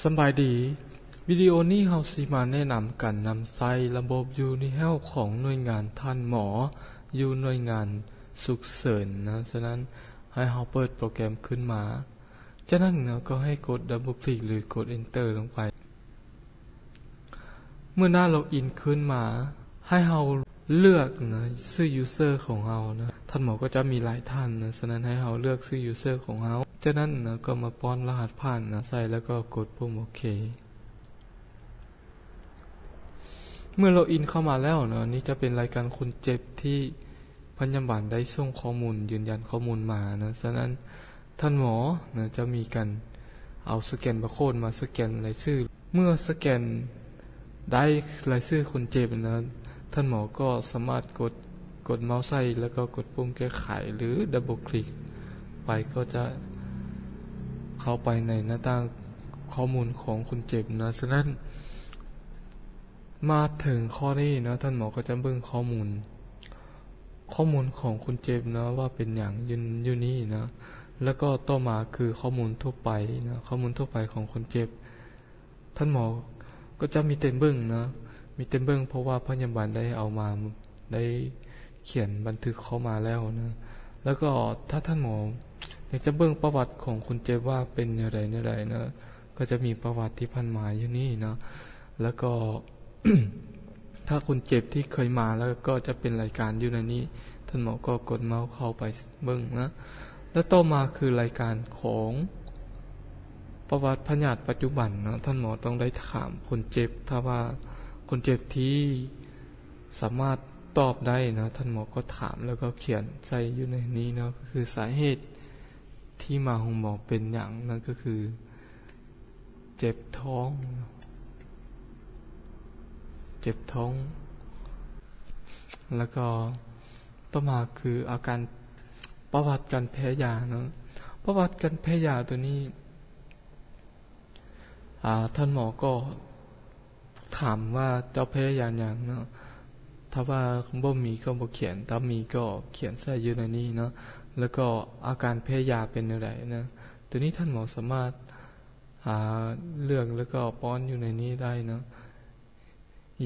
ສະບາຍດີ, ວິດີໂອນີ້ເຮົາຊິມາແນະນຳການນຳໃຊ້ລະບົບຢູນີເຮວຂອງໜ່ວຍງານທ່ານໝໍ ຢູ່ໜ່ວຍງານສຸກເສີນນະ. ສະນັ້ນໃຫ້ເຮົາເປີດໂປຣແກຣມຂຶ້ນມາ, ຈາກນັ້ນນະກໍໃຫ້ກົດດັບເບິນຄລິກ ຫຼື ກົດເອັນເຕີລົງໄປ. ເມື່ອໜ້າລັອກອິນຂຶ້ນມາ, ໃຫ້ເຮົາເລືອກນະ ຊື່ຢູເຊີຂອງເຮົານະ. ທ່ານໝໍກໍຈະມີຫຼາຍທ່ານນະ, ສະນັ້ນໃຫ້ເຮົາເລືອກຊື່ຢູເຊີຂອງເຮົາ. ຈາກນັ້ນນະກໍມາປ້ອນລະຫັດຜ່ານນະໃສ່ ແລ້ວກໍກົດປຸ່ມໂອເຄ. ເມື່ອລັອກອິນເຂົ້າມາແລ້ວເນາະ, ນີ້ຈະເປັນລາຍການຄົນເຈັບທີ່ພະຍາບານໄດ້ສົ່ງຂໍ້ມູນຢືນຢັນຂໍ້ມູນມາເນາະ. ສະນັ້ນທ່ານໝໍເນາະ ຈະມີການເອົາສະແກນບາໂຄດມາສະແກນລາຍຊື່. ເມື່ອສະແກນໄດ້ລາຍຊື່ຄົນເຈັບເນາະ, ທ່ານໝໍກໍສາມາດກົດ ກົດເມົາສ໌ໃສ່ ແລ້ວກໍກົດປຸ່ມແກ້ໄຂ ຫຼື ດັບເບິນຄລິກໄປ ກໍຈະເຂົ້າໄປໃນໜ້າຕ່າງຂໍ້ມູນຂອງຄົນເຈັບເນາະ. ສະນັ້ນ ມາເຖິງຂໍ້ນີ້ເນາະ, ທ່ານໝໍກໍຈະເບິ່ງຂໍ້ມູນ ຂໍ້ມູນຂອງຄົນເຈັບເນາະ ວ່າເປັນຫຍັງຢູ່ ຢູ່ນີ້ເນາະ. ແລ້ວກໍຕໍ່ມາຄືຂໍ້ມູນທົ່ວໄປເນາະ, ຂໍ້ມູນທົ່ວໄປຂອງຄົນເຈັບ. ທ່ານໝໍກໍຈະມີແຕ່ເບິ່ງເນາະ, ມີແຕ່ເບິ່ງ ເພາະວ່າພະຍາບານໄດ້ເອົາມາ ໄດ້ຂຽນບັນທຶກເຂົ້າມາແລ້ວເນາະ. ແລ້ວກໍຖ້າທ່ານໝໍຢາກຈະເບິ່ງປະຫວັດຂອງຄົນເຈັບວ່າເປັນແນວໃດແນວໃດເນາະ, ກໍຈະມີປະຫວັດທີ່ຜ່ານມາຢູ່ນີ້ເນາະ. ແລ້ວກໍ ຖ້າຄົນເຈັບທີ່ເຄີຍມາແລ້ວ ກໍຈະເປັນລາຍການຢູ່ໃນນີ້, ທ່ານໝໍກໍກົດເມົາສ໌ເຂົ້າໄປເບິ່ງນະ. ແລ້ວຕໍ່ມາຄືລາຍການຂອງປະຫວັດພະຍາດປັດຈຸບັນເນາະ, ທ່ານໝໍຕ້ອງໄດ້ຖາມຄົນເຈັບ. ຖ້າວ່າຄົນເຈັບທີ່ສາມາດຕອບໄດ້ເນາະ, ທ່ານໝໍກໍຖາມ ແລ້ວກໍຂຽນໃສ່ຢູ່ໃນນີ້ເນາະ, ກໍຄືສາເຫດທີ່ມາໂຮງໝໍເປັນຫຍັງເນາະ, ກໍຄື ເຈັບທ້ອງ ເຈັບທ້ອງ. ແລ້ວກໍຕໍ່ມາຄືອາການ ປະຫວັດການແພ້ຢາເນາະ. ປະຫວັດການແພ້ຢາຕົວນີ້ ອາ ທ່ານໝໍກໍຖາມວ່າເຈົ້າແພ້ຢາຫຍັງເນາະ. ຖ້າວ່າບໍ່ມີກໍບໍ່ຂຽນ, ຖ້າມີກໍຂຽນໃສ່ຢູ່ໃນນີ້ເນາະ. ແລ້ວກໍອາການແພ້ຢາເປັນແນວໃດເນາະ, ຕົວນີ້ທ່ານໝໍສາມາດ ອາ ເລືອກແລ້ວກໍປ້ອນຢູ່ໃນນີ້ໄດ້ເນາະ,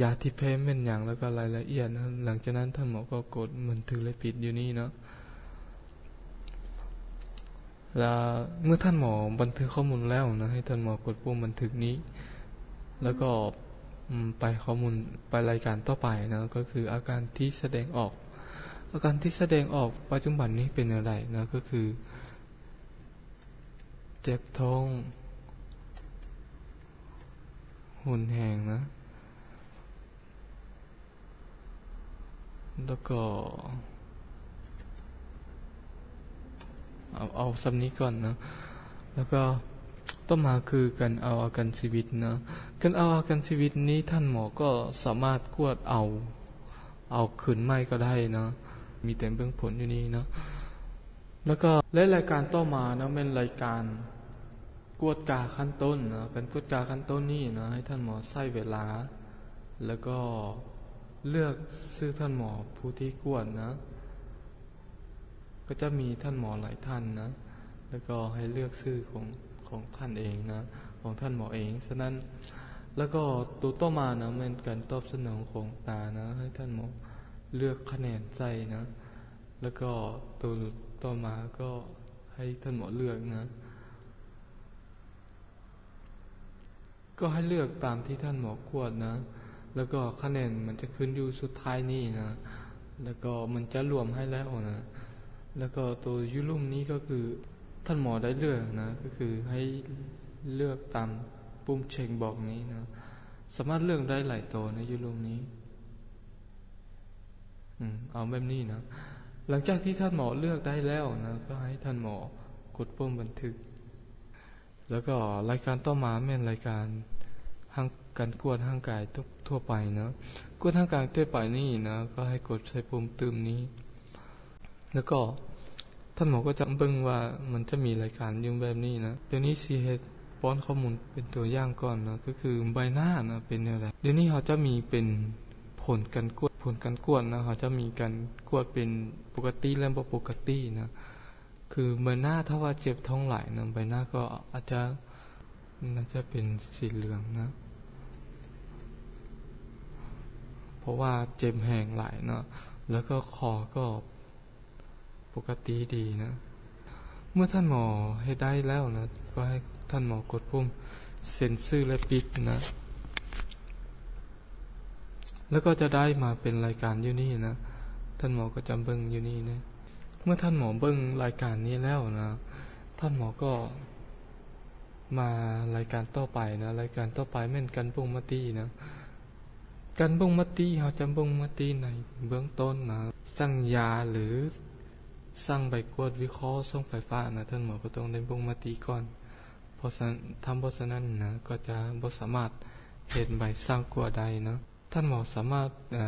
ຢາທີ່ແພ້ແມ່ນຫຍັງ ແລ້ວກໍລາຍລະອຽດເນາະ. ຫຼັງຈາກນັ້ນທ່ານໝໍກໍກົດບັນທຶກ ແລະ ປິດຢູ່ນີ້ເນາະ. ແລ້ວເມື່ອທ່ານໝໍບັນທຶກຂໍ້ມູນແລ້ວເນາະ, ໃຫ້ທ່ານໝໍກົດປຸ່ມບັນທຶກນີ້ ແລ້ວກໍ ອືມ ໄປຂໍ້ມູນ ໄປລາຍການຕໍ່ໄປເນາະ, ກໍຄືອາການທີ່ສະແດງອອກ. ອາການທີ່ສະແດງອອກປັດຈຸບັນນີ້ເປັນແນວໃດເນາະ, ກໍຄື ເຈັບທ້ອງຮຸນແຮງນະ, ແລ້ວກໍ ເອົາ ເອົາສ່ຳນີ້ກ່ອນເນາະ. ແລ້ວກໍຕໍ່ມາຄືການເອົາອາການຊີວິດເນາະ. ການເອົາອາການຊີວິດນີ້ ທ່ານໝໍກໍສາມາດກວດເອົາ ເອົາຄືນໃໝ່ກໍໄດ້ເນາະ, ມີແຕ່ເບິ່ງຜົນຢູ່ນີ້ເນາະ. ແລ້ວກໍ ແລະ ລາຍການຕໍ່ມາເນາະ ແມ່ນລາຍການກວດກາຂັ້ນຕົ້ນເນາະ. ການກວດກາຂັ້ນຕົ້ນນີ້ເນາະ ໃຫ້ທ່ານໝໍໃຊ້ເວລາ ແລ້ວກໍເລືອກຊື່ທ່ານໝໍຜູ້ທີ່ກວດເນາະ. ກໍຈະມີທ່ານໝໍຫຼາຍທ່ານນະ, ແລ້ວກໍໃຫ້ເລືອກຊື່ຂອງ ຂອງທ່ານເອງນະ, ຂອງທ່ານໝໍເອງ. ສະນັ້ນ ແລ້ວກໍໂຕຕໍ່ມານະ ແມ່ນການຕອບສະໜອງຂອງຕານະ, ໃຫ້ທ່ານໝໍເລືອກຄະແນນໃສ່ນະ, ແລ້ວກໍໂຕຕໍ່ມາກໍໃຫ້ທ່ານໝໍເລືອກນະ. ກໍໃຫ້ເລືອກຕາມທີ່ທ່ານໝໍກວດນະ, ແລ້ວກໍຄະແນນມັນຈະຂຶ້ນຢູ່ສຸດທ້າຍນີ້ນະ, ແລ້ວກໍມັນຈະລວມໃຫ້ແລ້ວນະ, ແລ້ວກໍໂຕຢູ່ລຸ່ມນີ້ກໍຄືທ່ານໝໍໄດ້ເລືອກນະ, ກໍຄືໃຫ້ເລືອກຕາມປຸ່ມເຊັກບັອກນີ້ນະ, ສາມາດເລືອກໄດ້ຫຼາຍໂຕນະຢູ່ລຸ່ມນີ້. ອືມ ເອົາແບບນີ້ນະ. ຫຼັງຈາກທີ່ທ່ານໝໍເລືອກໄດ້ແລ້ວນະ, ກໍໃຫ້ທ່ານໝໍກົດປຸ່ມບັນທຶກ. ແລ້ວກໍລາຍການຕໍ່ມາແມ່ນລາຍການຮ່າງ ການກວດຮ່າງກາຍທົ່ວ ທົ່ວໄປເນາະ. ກວດຮ່າງກາຍທົ່ວໄປນີ້ນະ, ກໍໃຫ້ກົດໃສ່ປຸ່ມຕື່ມນີ້. ແລ້ວກໍທ່ານໝໍກໍຈະເບິ່ງວ່າມັນຈະມີລາຍການຢູ່ແບບນີ້ນະ. ດຽວນີ້ຊິເຮັດປ້ອນຂໍ້ມູນເປັນຕົວຢ່າງກ່ອນເນາະ, ກໍຄືໃບໜ້ານະເປັນແນວໃດ. ດຽວນີ້ເຮົາຈະມີເປັນຜົນການກວດ, ຜົນການກວດນະ, ເຮົາຈະມີການກວດເປັນປົກກະຕິ ແລະ ບໍ່ປົກກະຕິນະ. ຄືໃບໜ້າ ຖ້າວ່າເຈັບທ້ອງຫຼາຍນະ, ໃບໜ້າກໍອາດຈະ ໜ້າຈະເປັນສີເຫຼືອງນະ ເພາະວ່າເຈັບແຮງຫຼາຍເນາະ ແລ້ວກໍຄໍກໍປົກກະຕິດີນະ. ເມື່ອທ່ານໝໍເຮັດໄດ້ແລ້ວນະ ກໍໃຫ້ທ່ານໝອກົດປຸ່ມເຊັນຊື່ ແລະ ປິດນະ ແລ້ວກໍຈະໄດ້ມາເປັນລາຍການຢູ່ນີ້ນະ ທ່ານໝໍກໍຈະເບິ່ງຢູ່ນີ້ນະ. ເມື່ອທ່ານໝໍເບິ່ງລາຍການນີ້ແລ້ວນະ ທ່ານໝໍກໍມາລາຍການຕໍ່ໄປນະ ລາຍການຕໍ່ໄປແມ່ນການບົ່ງມະຕິນະ. ການບົ່ງມະຕິ ເຮົາຈະບົ່ງມະຕິໃນເບື້ອງຕົ້ນນະ ສັ່ງຢາ ຫຼື ສັ່ງໃບກວດວິເຄາະສ່ອງໄຟຟ້ານະ ທ່ານໝໍກໍຕ້ອງໄດ້ບົ່ງມະຕິກ່ອນ ເພາະສະ ຖ້າບໍ່ສະນັ້ນນະ ກໍຈະບໍ່ສາມາດເຮັດໃບສັ່ງກວດໄດ້ເນາະ. ທ່ານໝໍສາມາດ ເອີ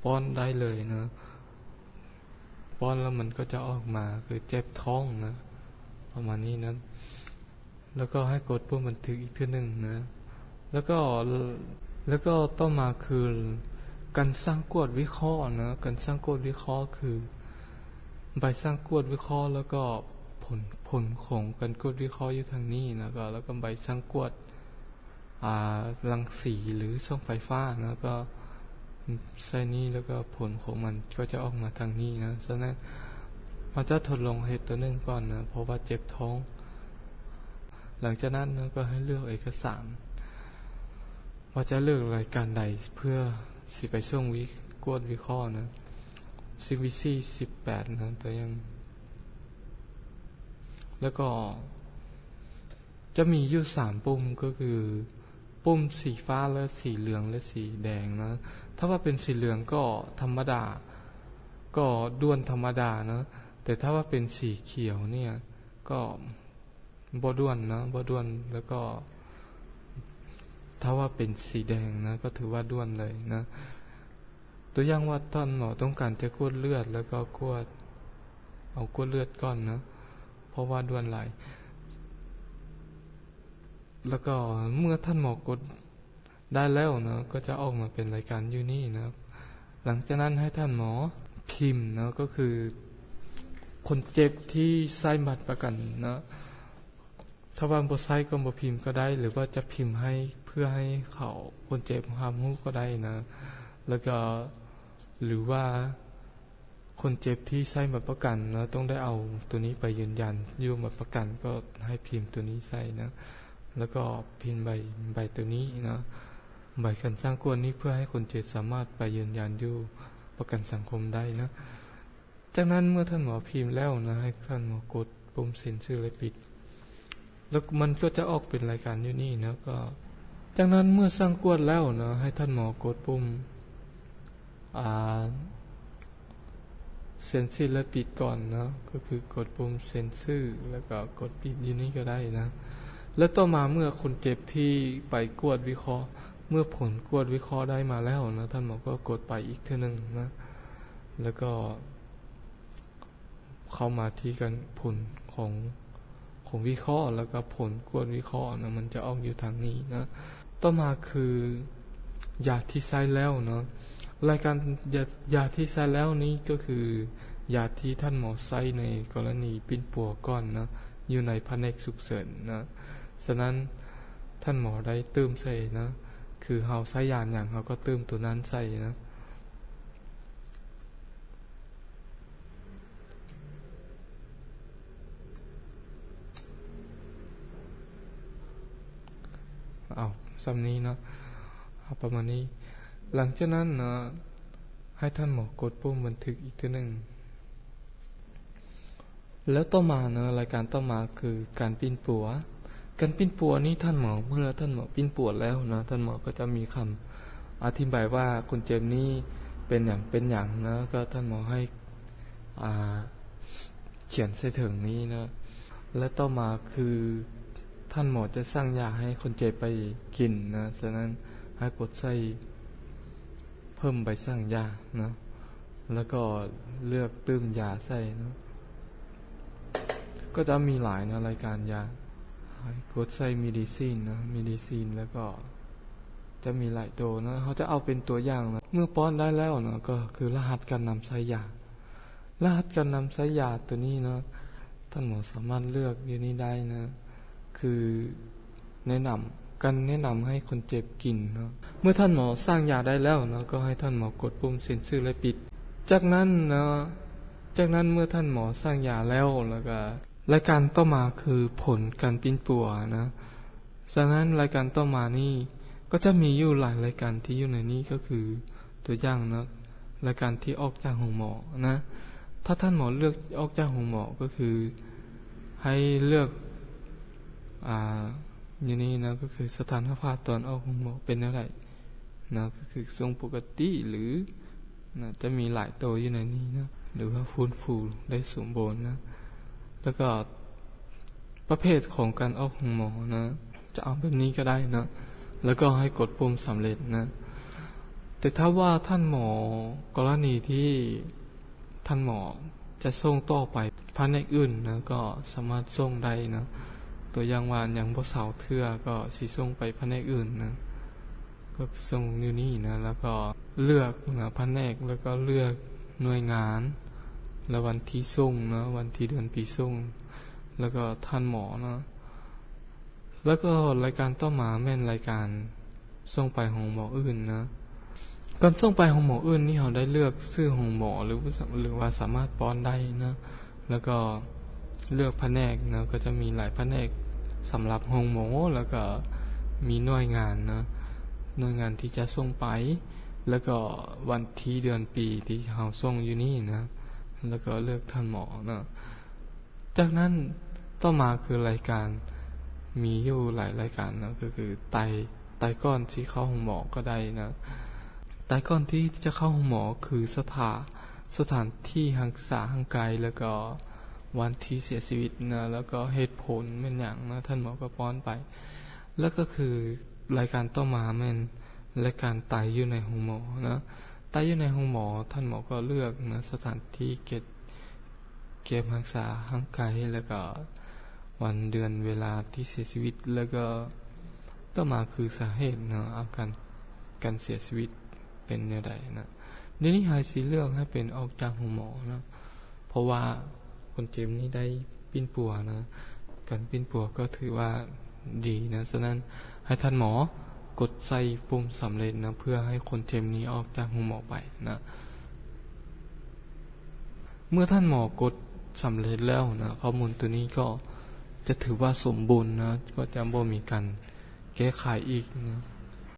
ປ້ອນໄດ້ເລີຍເນາະ ປ້ອນແລ້ວມັນກໍຈະອອກມາຄືເຈັບທ້ອງນະ ປະມານນີ້ນະ ແລ້ວກໍໃຫ້ກົດປຸ່ມບັນທຶກອີກເທື່ອໜຶ່ງນະ ແລ້ວກໍ ແລ້ວກໍຕໍ່ມາຄືການສັ່ງກວດວິເຄາະນະ ການສັ່ງກວດວິເຄາະຄືໃບສັ່ງກວດວິເຄາະ ແລ້ວກໍຜົນ ຜົນຂອງການກວດວິເຄາະຢູ່ທາງນີ້ນະ ແລ້ວກໍ ແລ້ວກໍໃບສັ່ງກວດ ອາ ລັງສີ ຫຼື ສ່ອງໄຟຟ້າເນາະ ກໍໃສ່ນີ້ ແລ້ວກໍຜົນຂອງມັນກໍຈະອອກມາທາງນີ້ນະ. ສະນັ້ນ ເຮົາຈະທົດລອງເຮັດຕົວໜຶ່ງກ່ອນນະ ເພາະວ່າເຈັບທ້ອງ. ຫຼັງຈາກນັ້ນເນາະ ກໍໃຫ້ເລືອກເອກະສານ ວ່າຈະເລືອກລາຍການໃດເພື່ອຊິໄປສົ່ງວິ ກວດວິເຄາະນະ ຊີວີຊີ ສິບແປດນະ ຕົວຢ່າງ ແລ້ວກໍ ຈະມີຢູ່ສາມປຸ່ມ ກໍຄືປຸ່ມສີຟ້າ ແລະ ສີເຫຼືອງ ແລະ ສີແດງເນາະ. ຖ້າວ່າເປັນສີເຫຼືອງກໍທຳມະດາ ກໍດ່ວນທຳມະດາເນາະ ແຕ່ຖ້າວ່າເປັນສີຂຽວເນີ້ຍກໍບໍ່ດ່ວນເນາະ ບໍ່ດ່ວນ ແລ້ວກໍຖ້າວ່າເປັນສີແດງເນາະ ກໍຖືວ່າດ່ວນເລີຍເນາະ. ຕົວຢ່າງວ່າທ່ານໝໍຕ້ອງການຈະກວດເລືອດ ແລ້ວກໍກວດ ເອົາກວດເລືອດກ່ອນເນາະ ເພາະວ່າດ່ວນຫຼາຍ. ແລ້ວກໍເມື່ອທ່ານໝໍກົດໄດ້ແລ້ວເນາະ ກໍຈະອອກມາເປັນລາຍການຢູ່ນີ້ເນາະ. ຫຼັງຈາກນັ້ນໃຫ້ທ່ານໝໍພິມເນາະ ກໍຄືຄົນເຈັບທີ່ໃຊ້ບັດປະກັນເນາະ ຖ້າວ່າບໍ່ໃຊ້ກໍບໍ່ພິມກໍໄດ້ ຫຼືວ່າຈະພິມໃຫ້ ເພື່ອໃຫ້ເຂົາ ຄົນເຈັບຮັບຮູ້ກໍໄດ້ນະ. ແລ້ວກໍ ຫຼືວ່າຄົນເຈັບທີ່ໃຊ້ບັດປະກັນເນາະ ຕ້ອງໄດ້ເອົາໂຕນີ້ໄປຢືນຢັນຢູ່ບັດປະກັນ ກໍໃຫ້ພິມໂຕນີ້ໃສ່ນະ ແລ້ວກໍພິມໃບ ໃບໂຕນີ້ເນາະ ໃບການສັ່ງກວດນີ້ ເພື່ອໃຫ້ຄົນເຈັບສາມາດໄປຢືນຢັນຢູ່ປະກັນສັງຄົມໄດ້ນະ. ຈາກນັ້ນເມື່ອທ່ານໝໍພິມແລ້ວນະ ໃຫ້ທ່ານໝໍກົດປຸ່ມເຊັນຊື່ ແລະ ປິດ ແລ້ວມັນກໍຈະອອກເປັນລາຍການຢູ່ນີ້ເນາະ. ກໍຈາກນັ້ນເມື່ອສັ່ງກວດແລ້ວເນາະ ໃຫ້ທ່ານໝໍກົດປຸ່ມ ອາ ເຊັນຊື່ ແລະ ປິດກ່ອນເນາະ ກໍຄືກົດປຸ່ມເຊັນຊື່ ແລ້ວກໍກົດປິດຢູ່ນີ້ກໍໄດ້ນະ. ແລ້ວຕໍ່ມາເມື່ອຄົນເຈັບທີ່ໄປກວດວິເຄາະ ເມື່ອຜົນກວດວິເຄາະໄດ້ມາແລ້ວເນາະ ທ່ານໝໍກໍກົດໄປອີກເທື່ອໜຶ່ງເນາະ ແລ້ວກໍ ເຂົ້າມາທີ່ການ ຜົນຂອງ ຂອງວິເຄາະ ແລ້ວກໍຜົນກວດວິເຄາະນະ ມັນຈະອອກຢູ່ທາງນີ້ນະ. ຕໍ່ມາຄືຢາທີ່ໃຊ້ແລ້ວເນາະ ລາຍການ ຢາ ຢາທີ່ໃຊ້ແລ້ວນີ້ກໍຄືຢາທີ່ທ່ານໝໍໃຊ້ໃນກໍລະນີປິ່ນປົວກ່ອນເນາະ ຢູ່ໃນພະແນກສຸກເສີນເນາະ. ສະນັ້ນທ່ານໝໍໄດ້ຕື່ມໃສ່ເນາະ ຄືເຮົາໃຊ້ຢາຫຍັງ ເຮົາກໍຕື່ມໂຕນັ້ນໃສ່ເນາະ. ເອົາ ສ່ຳນີ້ເນາະ ເອົາປະມານນີ້. ຫຼັງຈາກນັ້ນເນາະ ໃຫ້ທ່ານໝໍກົດປຸ່ມບັນທຶກອີກເທື່ອໜຶ່ງ ແລ້ວຕໍ່ມາເນາະ ລາຍການຕໍ່ມາຄືການປິ່ນປົວ. ການປິ່ນປົວນີ້ທ່ານໝໍ ເມື່ອທ່ານໝໍປິ່ນປົວແລ້ວເນາະ ທ່ານໝໍກໍຈະມີຄຳອະທິບາຍວ່າຄົນເຈັບນີ້ເປັນຫຍັງ ເປັນຫຍັງເນາະ ກໍທ່ານໝໍໃຫ້ ອາ ຂຽນໃສ່ເທິງນີ້ເນາະ. ແລະຕໍ່ມາຄືທ່ານໝໍຈະສັ່ງຢາໃຫ້ຄົນເຈັບໄປກິນເນາະ ສະນັ້ນໃຫ້ກົດໃສ່ເພີ່ມໃບສັ່ງຢາເນາະ ແລ້ວກໍເລືອກຕື່ມຢາໃສ່ເນາະ. ກໍຈະມີຫຼາຍເນາະ ລາຍການຢາ ໃຫ້ກົດໃສ່ເມດີຊີນເນາະ ເມດີຊີນ ແລ້ວກໍຈະມີຫຼາຍໂຕເນາະ. ເຮົາຈະເອົາເປັນຕົວຢ່າງເນາະ ເມື່ອປ້ອນໄດ້ແລ້ວເນາະ ກໍຄືລະຫັດການນຳໃຊ້ຢາ. ລະຫັດການນຳໃຊ້ຢາໂຕນີ້ເນາະ ທ່ານໝໍສາມາດເລືອກຢູ່ນີ້ໄດ້ເນາະ ຄື ແນະນຳ ການແນະນຳໃຫ້ຄົນເຈັບກິນເນາະ. ເມື່ອທ່ານໝໍສັ່ງຢາໄດ້ແລ້ວເນາະ ກໍໃຫ້ທ່ານໝໍກົດປຸ່ມເຊັນຊື່ ແລະ ປິດ. ຈາກນັ້ນເນາະ ຈາກນັ້ນເມື່ອທ່ານໝໍສັ່ງຢາແລ້ວ ແລ້ວກໍລາຍການຕໍ່ມາຄືຜົນການປິ່ນປົວນະ. ສະນັ້ນລາຍການຕໍ່ມານີ້ກໍຈະມີຢູ່ຫຼາຍລາຍການທີ່ຢູ່ໃນນີ້ ກໍຄືຕົວຢ່າງເນາະ ລາຍການທີ່ອອກຈາກໂຮງໝໍນະ. ຖ້າທ່ານໝໍເລືອກອອກຈາກໂຮງໝໍ ກໍຄືໃຫ້ເລືອກ ອ່າ ຢູ່ນີ້ເນາະ ກໍຄືສະຖານະພາບຕອນອອກໂຮງໝໍເປັນແນວໃດເນາະ ກໍຄືຊົງປົກກະຕິ ຫຼື ນະ ຈະມີຫຼາຍໂຕຢູ່ໃນນີ້ເນາະ ຫຼືວ່າຟື້ນຟູໄດ້ສົມບູນນະ. ແລ້ວກໍປະເພດຂອງການອອກໂຮງໝໍນະ ຈະເອົາແບບນີ້ກໍໄດ້ເນາະ ແລ້ວກໍໃຫ້ກົດປຸ່ມສຳເລັດນະ. ແຕ່ຖ້າວ່າທ່ານໝໍ ກໍລະນີທີ່ທ່ານໝໍຈະສົ່ງຕໍ່ໄປພະແນກອື່ນນະ ກໍສາມາດສົ່ງໄດ້ເນາະ. ຕົວຢ່າງວ່າຍັງບໍ່ເຊົາເທື່ອ ກໍຊິສົ່ງໄປພະແນກອື່ນນະ. ກໍສົ່ງຢູ່ນີ້ນະ ແລ້ວກໍເລືອກນະ ພະແນກ ແລ້ວກໍເລືອກໜ່ວຍງານ ແລະ ວັນທີສົ່ງເນາະ ວັນທີເດືອນປີສົ່ງ ແລ້ວກໍທ່ານໝໍເນາະ. ແລ້ວກໍລາຍການຕໍ່ມາແມ່ນລາຍການສົ່ງໄປໂຮງໝໍອື່ນເນາະ. ການສົ່ງໄປໂຮງໝໍອື່ນນີ້ ເຮົາໄດ້ເລືອກຊື່ໂຮງໝໍ ຫຼື ຫຼືວ່າສາມາດປ້ອນໄດ້ເນາະ. ແລ້ວກໍເລືອກພະແນກເນາະ ກໍຈະມີຫຼາຍພະແນກສຳລັບໂຮງໝໍ ແລ້ວກໍມີໜ່ວຍງານເນາະ ໜ່ວຍງານທີ່ຈະສົ່ງໄປ ແລ້ວກໍວັນທີເດືອນປີທີ່ເຮົາສົ່ງຢູ່ນີ້ນະ ແລ້ວກໍເລືອກທ່ານໝໍເນາະ. ຈາກນັ້ນຕໍ່ມາຄືລາຍການ ມີຢູ່ຫຼາຍລາຍການເນາະ ກໍຄືຕາຍ ຕາຍກ່ອນຊິເຂົ້າໂຮງໝໍກໍໄດ້ນະ. ຕາຍກ່ອນທີ່ຈະເຂົ້າໂຮງໝໍຄືສະຖາ ສະຖານທີ່ຮັກສາຮ່າງກາຍ ແລ້ວກໍວັນທີ່ເສຍຊີວິດນະ ແລ້ວກໍເຫດຜົນແມ່ນຫຍັງນະ ທ່ານໝໍກໍປ້ອນໄປ. ແລ້ວກໍຄືລາຍການຕໍ່ມາແມ່ນລາຍການຕາຍຢູ່ໃນໂຮງໝໍນະ. ຕາຍຢູ່ໃນໂຮງໝໍ ທ່ານໝໍກໍເລືອກນະ ສະຖານທີ່ເກັບ ເກັບຮັກສາຮ່າງກາຍ ແລ້ວກໍວັນເດືອນເວລາທີ່ເສຍຊີວິດ ແລ້ວກໍຕໍ່ມາຄືສາເຫດເນາະ ອາການການເສຍຊີວິດເປັນແນວໃດນະ. ດຽວນີ້ເຮົາຊິເລືອກໃຫ້ເປັນອອກຈາກໂຮງໝໍເນາະ ເພາະວ່າຄົນເຈັບນີ້ໄດ້ປິ່ນປົວນະ ການປິ່ນປົວກໍຖືວ່າດີນະ. ສະນັ້ນໃຫ້ທ່ານໝໍກົດໃສ່ປຸ່ມສຳເລັດນະ ເພື່ອໃຫ້ຄົນເຈັບນີ້ອອກຈາກໂຮງໝໍໄປນະ. ເມື່ອທ່ານໝໍກົດສຳເລັດແລ້ວນະ ຂໍ້ມູນຕົວນີ້ກໍຈະຖືວ່າສົມບູນນະ ກໍຈະບໍ່ມີການແກ້ໄຂອີກນະ.